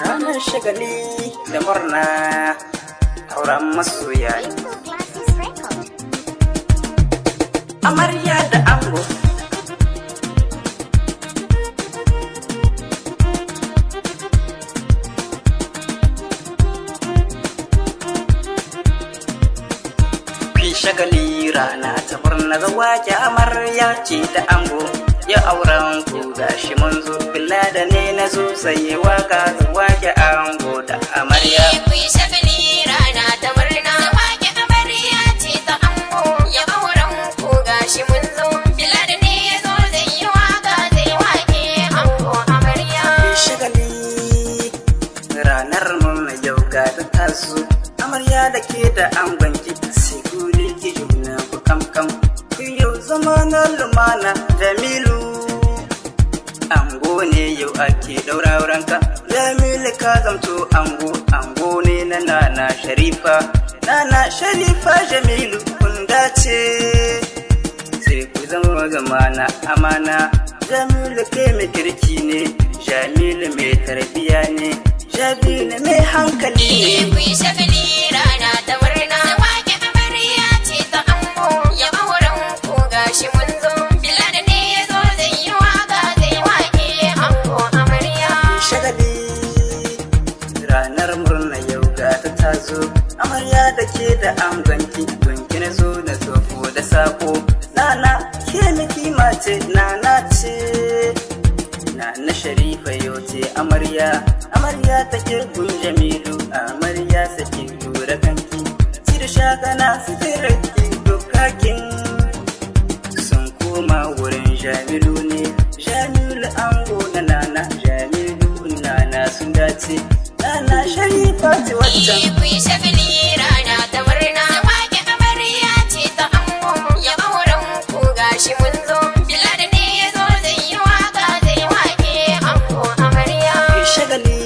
Ranar shagali da murna, auren masoya ne. Rainbow Glasses Record. Amarya da ango. Fi shagali rana ta murna, zawa ki amarya ce da ango. Ya auren ku gashi mun zo, billa da ne na zo sai waka zawa ki ango da amarya. Ku yi shagali rana ta murna. Wake amarya ce ta ango. Ya auren ku gashi mun zo. Bilal ne ya zo zai yi waka, zai wake ango amarya. Shagali ranar murna, yau ga ta taso, amarya da ke da angon ki sai ku rike juna ku kam kam, ku yau zama na lumana. Jamilu ango ne, yau ake daura aurenka. Jamilu, ka zamto ango, ango ne na Nana Sharifa. Nana Sharifa, Jamilu, kun dace, sai ku zama zamana amana. Jamilu, kai mai kirki ne, Jamilu mai tarbiya ne, Jamilu mai hankali ne. Ku yi shagali rana ta murna. Wake amarya ce ta ango. Ya auren ku gashi mun zo. Bilal ne ya zo zai yi waka, zai wake ango amarya. Shagali ranar murna, yau ga ta tazo, amarya da ke da angonki, gunki na zo na tofo da sako. Nana, ke miki mace, nana ce, Nana Sharifa yau ce amarya. Amarya take gun Jamilu, amarya sake lura kanki, ci da shakana sitirarki dokakin sun koma wurin Jamilu ne. Jamilu ango na Nana, Jamilu, Nana sun dace, Nana Sharifa ce waccan. Ku yi shagali rana ta murna. Wake amarya ce ta ango. Ya auren ku gashi mun zo. Bilal ne ya zo zai yi waka, zai wake ango amarya. Shagali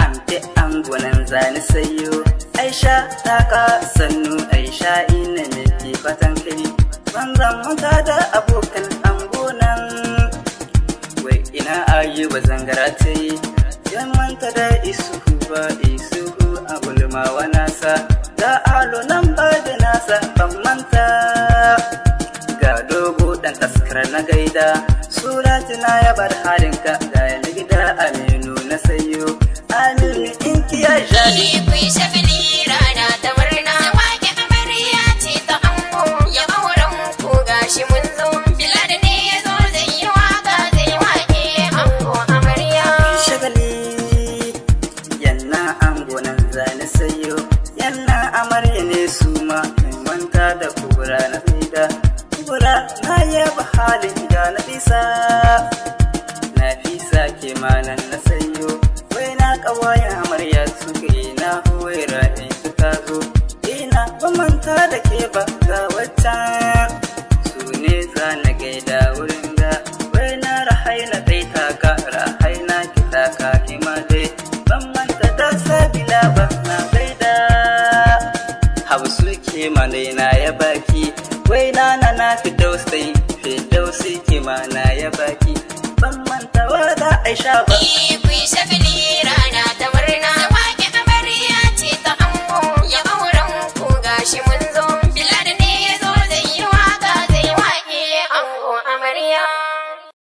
ante angonan zani sayo, Aisha taka sannu, Aisha ina ne ke fatan kai, ban manta da abokan angonan. Wai ina Ayuba zangara ta yi, yan manta da Isuhu ba, Isuhu a gulmawa nasa da alo nan ba da nasa, ban manta ga dogo dan taskar na gaida suratina ya bar halinka, ga yana gida Aminu na sayo, Aminu in kiya jali. Ku yi shagali rana ta murna. Wake amarya ce ta ango. Ya auren ku gashi mun zo. Bilal ne ya zo zai yi waka, zai wake ango amarya. Shagali yanna angonan zane sayo, yanna amarya ne su ma, manta da Kubura na tsida, Kubura na yaba halin ga Nafisa, Nafisa ke manan na sayo. Wai na kawayen amarya suka yi na huwaira in ta zo, ina ban manta da ke ba, ga waccan su ne za na gaida wurin ga. Wai na Rahaina dai taka, Rahaina ki taka ki ma dai, ban manta da Sabila ba, na gaida Hausu ke ma dai na ya baki. Wai na na na Firdausi, Firdausi ke ma na ya baki, ban manta wa da Aisha ba. Ku yi shagali.